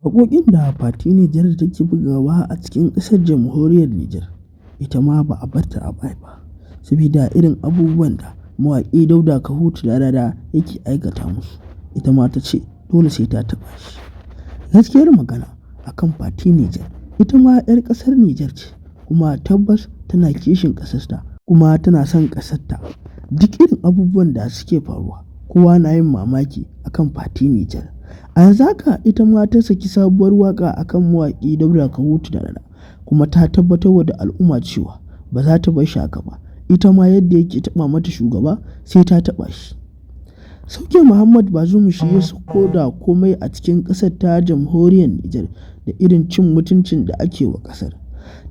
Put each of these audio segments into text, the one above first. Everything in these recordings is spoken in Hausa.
Waƙoƙin da Fati Nijar take bugawa a cikin ƙasar jamhuriyar Nijar, ita ma ba a bar ta a baya ba, sabida irin abubuwan da mawaƙi Dauda Kahutu Rarara yake aikata musu, ita ma ta ce dole sai ta taɓa shi. Gaskiyar magana a kan Fati Nijar, ita ma 'yar ƙasar Nijar ce, kuma tabbas tana kishin ƙasarta kuma tana son ƙasarta. Duk irin abubuwan da suke faruwa, kowa na yin mamaki a kan Fati Nijar. A yanzu haka ita ma ta saki sabuwar waƙa a kan mawaƙi Dauda Kahutu Rarara, kuma ta tabbatarwa da al'umma cewa ba za ta bar shi haka ba, ita ma yadda yake taɓa mata shugaba sai ta taɓa shi. Sauke Muhammad Bazoum shi ya sauko da komai a cikin ƙasar ta jamhuriyar Nijar da irin cin mutuncin da ake wa ƙasar.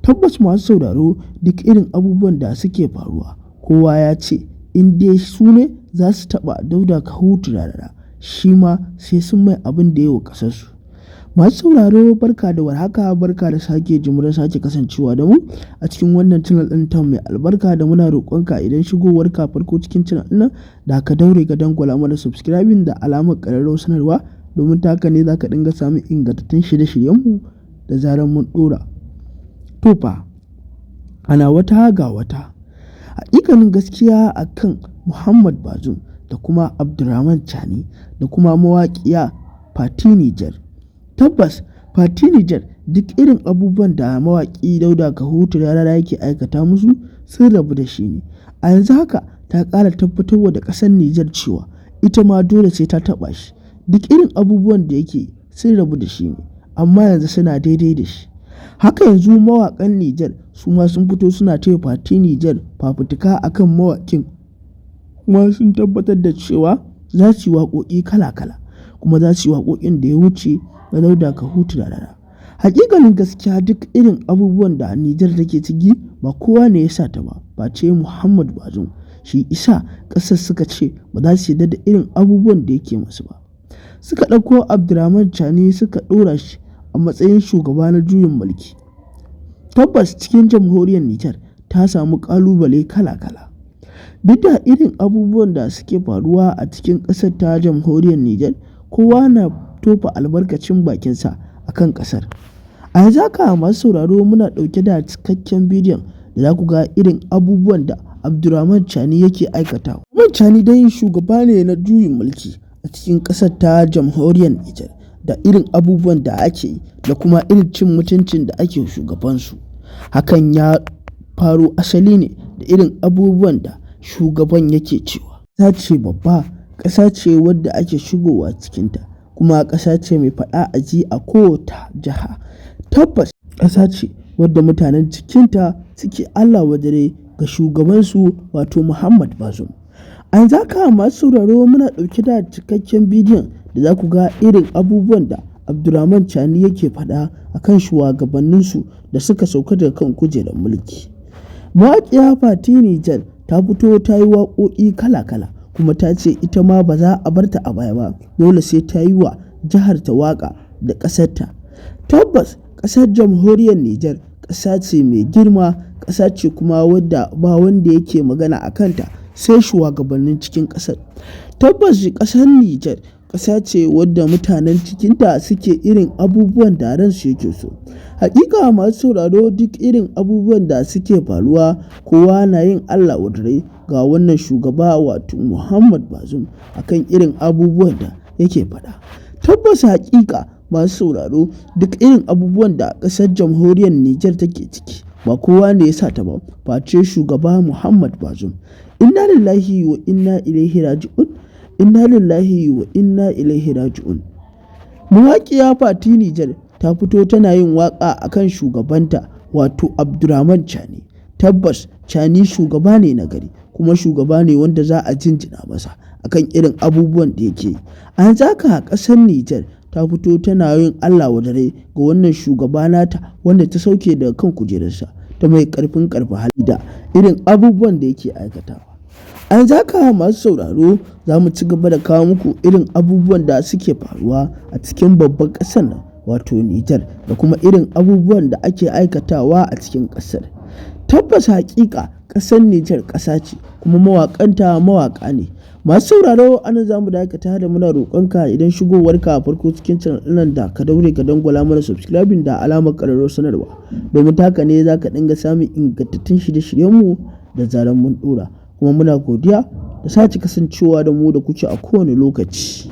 Tabbas masu sauraro duk irin abubuwan da suke faruwa kowa ya ce in dai su ne za su taɓa Dauda Kahutu Rarara shi ma sai sun mai abin da ya yi wa ƙasarsu. Masu sauraro barka da warhaka, barka da sake jimurin sake kasancewa da mu a cikin wannan channel ɗin ta mai albarka da muna roƙonka idan shigowarka farko cikin channel ɗin nan da ka daure ka dangwala mana subscribing da alamar ƙararrawar sanarwa domin ta haka ne za ka dinga samun ingantattun shirye-shiryenmu da zarar mun ɗora. To fa, ana wata ga wata. Haƙiƙanin gaskiya a kan Muhammad Bazoum da kuma Abdurrahman Chani da kuma mawaƙiya Fati Nijar. Tabbas Fati Nijar duk irin abubuwan da mawaƙi Dauda Kahutu Rarara yake aikata musu sun rabu da shi ne. A yanzu haka ta ƙara tabbatarwa da ƙasar Nijar cewa ita ma dole sai ta taɓa shi. Duk irin abubuwan da yake sun rabu da shi ne, amma yanzu suna daidai da shi. Haka yanzu mawaƙan Nijar su ma sun fito suna taya Fati Nijar fafutuka a kan mawaƙin kuma sun tabbatar da cewa za su yi waƙoƙi kala-kala kuma za su yi waƙoƙin da ya wuce na Dauda Kahutu Rarara. Haƙiƙanin gaskiya duk irin abubuwan da Nijar take ciki ba kowa ne ya sa ta ba face Muhammad Bazoum. Shi isa ƙasar suka ce ba za su yarda da irin abubuwan da yake musu ba. Suka ɗauko Abdurrahman Chani suka ɗora shi a matsayin shugaba na juyin mulki. Tabbas cikin jamhuriyar Nijar ta samu ƙalubale kala-kala. Duk da irin abubuwan da suke faruwa a cikin ƙasar ta jamhuriyar Nijar, kowa na tofa albarkacin bakinsa a kan ƙasar. A yanzu haka masu sauraro muna ɗauke da cikakken bidiyon da za ku ga irin abubuwan da Abdurrahman Chani yake aikatawa. Abdurrahman Chani dai shugaba ne na juyin mulki a cikin ƙasar ta jamhuriyar Nijar da irin abubuwan da ake yi da kuma irin cin mutuncin da ake shugabansu. Hakan ya faro asali ne da irin abubuwan da shugaban yake cewa. Ƙasa ce babba, ƙasa ce wadda ake shigowa cikinta kuma ƙasa ce mai faɗa a ji a kowace jiha. Tabbas ƙasa ce wadda mutanen cikinta suke Allah wadare ga shugabansu wato Muhammad Bazoum. A yanzu haka masu sauraro muna ɗauke da cikakken bidiyon da za ku ga irin abubuwan da Abdurrahman Chani yake faɗa a kan shugabanninsu da suka sauka daga kan kujerar mulki. Mawaƙiya Fati Nijar ta fito ta yi waƙoƙi kala-kala kuma ta ce ita ma ba za a bar ta a baya ba, dole sai ta yi wa jiharta waƙa da ƙasarta. Tabbas ƙasar jamhuriyar Nijar ƙasa ce mai girma, ƙasa ce kuma wadda ba wanda yake magana a kanta sai shugabannin cikin ƙasar. Tabbas ƙasar Nijar ƙasa ce wadda mutanen cikinta suke irin abubuwan da ransu yake so. Haƙiƙa masu sauraro duk irin abubuwan da suke faruwa kowa na yin Allah wadare ga wannan shugaba wato Muhammad Bazoum a kan irin abubuwan da yake faɗa. Tabbas haƙiƙa masu sauraro duk irin abubuwan da ƙasar jamhuriyar Nijar take ciki ba kowa ne ya sa ta ba face shugaba Muhammad Bazoum. Inna lillahi wa inna ilaihi raji'un. Inna lillahi wa inna ilaihi raji'un. Mawaƙiya Fati Nijar ta fito tana yin waƙa a kan shugabanta wato Abdurrahman Chani. Tabbas Chani shugaba ne na gari kuma shugaba ne wanda za a jinjina masa a kan irin abubuwan da yake yi. A yanzu haka ƙasar Nijar ta fito tana yin Allah wadare ga wannan shugaba nata wanda ta sauke daga kan kujerarsa ta mai ƙarfin ƙarfi hali da irin abubuwan da yake aikatawa. A yanzu haka masu sauraro za mu ci gaba da kawo muku irin abubuwan da suke faruwa a cikin babban ƙasar nan wato Nijar da kuma irin abubuwan da ake aikatawa a cikin ƙasar. Tabbas haƙiƙa ƙasar Nijar ƙasa ce kuma mawaƙanta mawaƙa ne. Masu sauraro, anan za mu dakata da muna roƙonka idan shigowarka a farko cikin channel ɗin da ka daure ka dangwala mana subscribing da alamar ƙararrawar sanarwa, domin ta haka ne za ka dinga samun ingantattun shirye-shiryenmu da zarar mun ɗora. Kuma muna godiya da sake kasancewa da mu da kuke a kowane lokaci.